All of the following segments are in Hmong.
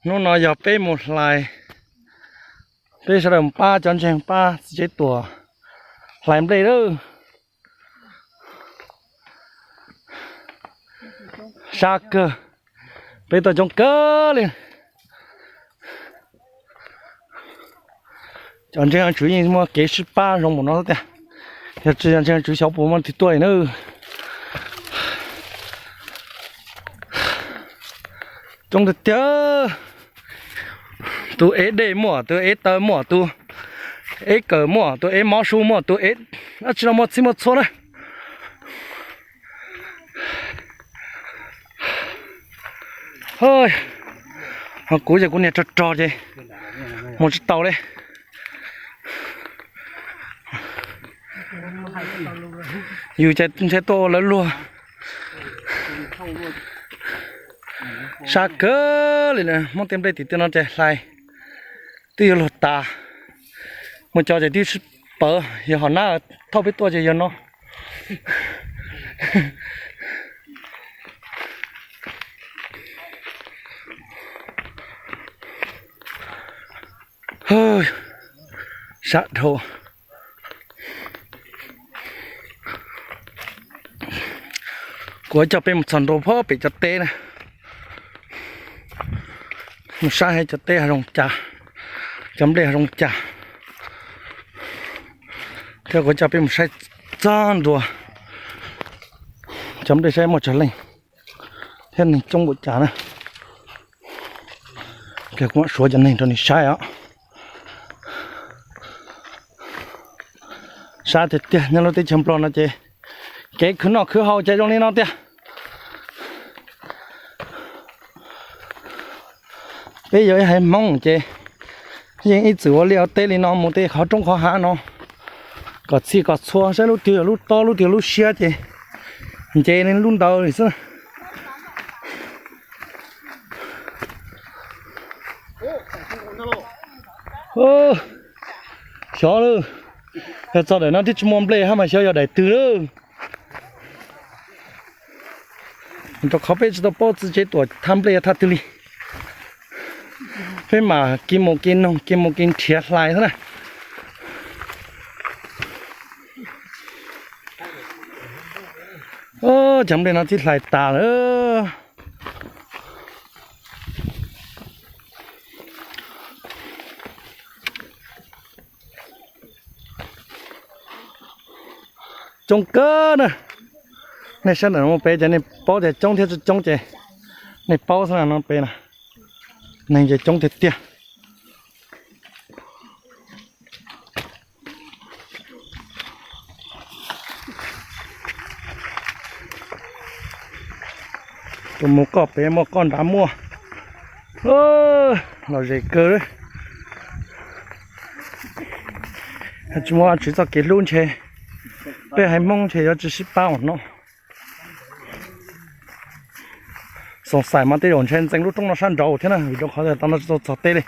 Hnub no yog peb mus hlais, peb sawv daws mus pab cov ntseeg pab txiv Tseb Tuam hlais nplej lawm. Sab kawg, peb tuaj coob kawg li. Cov ntseeg tswv yeej muaj kev sib pab zoo npaum no tiag. Yog tsis yog ntseeg tswv xyov puas muaj leej twg tuaj li na. Coob tiag tiag. Tus ev dej muaj, tus ev taw muaj, tus ev kawm muaj, tus ev mov su muaj, tus ev dab tsi no muaj txhij muaj txhua na. Ho kuv ces kuv niag rog rog ces mus tsis tau li. Yus ces ntshe tuaj ua lawv luag. Sab kawg li lawm, muab tej nplej tim tej no ces hlais twb yuav luag tas. Mus cov ces twb sib pawv, yog hom nab thauj peb tuaj ces yog no. Sab dhau. Kuv coj peb mus txog ntua pem cov teb na, mus saib cov teb hav zoo cas, cov nplej hav zoo cas. Thiab kuv coj peb mus saib txog ntua cov nplej saib muaj tsawg leej thiab neeg coob npaum cas na. Kuv mam suav cov neeg rau nej saib os. Sab tiag tiag, nyob lub teb chaws Nplog no ces kev khwv noj khwv haus ces zoo li no tiag. Peb yog ib haiv Hmoob ces yeej ib txwm ua liaj ua teb li no mus tej qhov roob qhov hav no kom txhij kom txhua, saib lub twg yog lub tob lub twg yog lub siab ces nce li lub ntawd li xwb. Xyov lawm, yog txog daim no twb tsis muaj nplej hab mas xyov yog daim twg lawm. Rau qhov peb tsis tau paub txiv Tseb Tuam thaj nplej thaj twg li. Peb mam kiv mus kiv noog kiv mus kiv nrhiav hlais xwb na. Cov nplej no twb hlais tas lawm. Coob kawg na. Nej saib ntawm no pem ces nej paub tias coob thiab tsis coob ces nej paub xwb na, no pem na, neeg ces coob tiag tiag. Tus mus koj pem muaj koj nrad muaj. Lom zem kawg. Tsis muaj Vajtswv txoj kev hlub ntshe peb haiv Hmoob ntshe yuav tsis sib pab ua no. Xoom xaim mas tej zaum ntshe ntxeev lub roob no sab nraud thiab na, vim rau qhov tau no tsis tau txog teb li.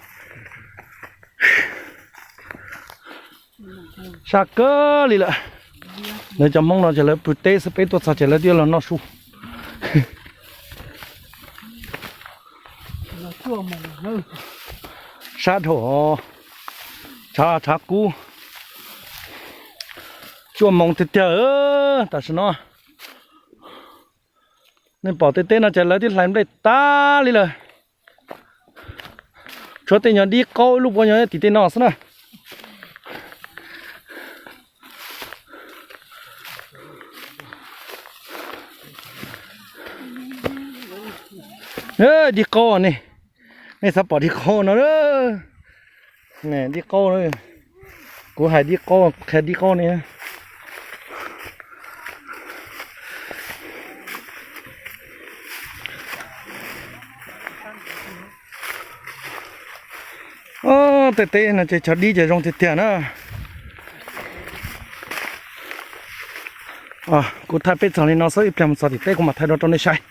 Sab kawg li lawm. Lawv cov Hmoob no ces lawv pw teb xwb, peb tuaj txog ces lawv twb yuav los noj su. Sab dhau, tshav tshav kub, cuaj moos tiag tiag tam sim no. Nej pom tej teb no ces lawv twb hlais nplej tag li lawm. Tshuav tej nyuag dib qaub ib lub puas nyuag tim tej no xwb na. Dib qaub ne, nej xav pom dib qaub no. Dib qaub, kuv hais dib qaub, qhia dib qaub ne. Tej teb no ces cov dib ces zoo tiag tiag na. Kuv thaij peb txog li no xwb, ib pliag mus txog tim teb kuv mam thaij dua rau nej saib.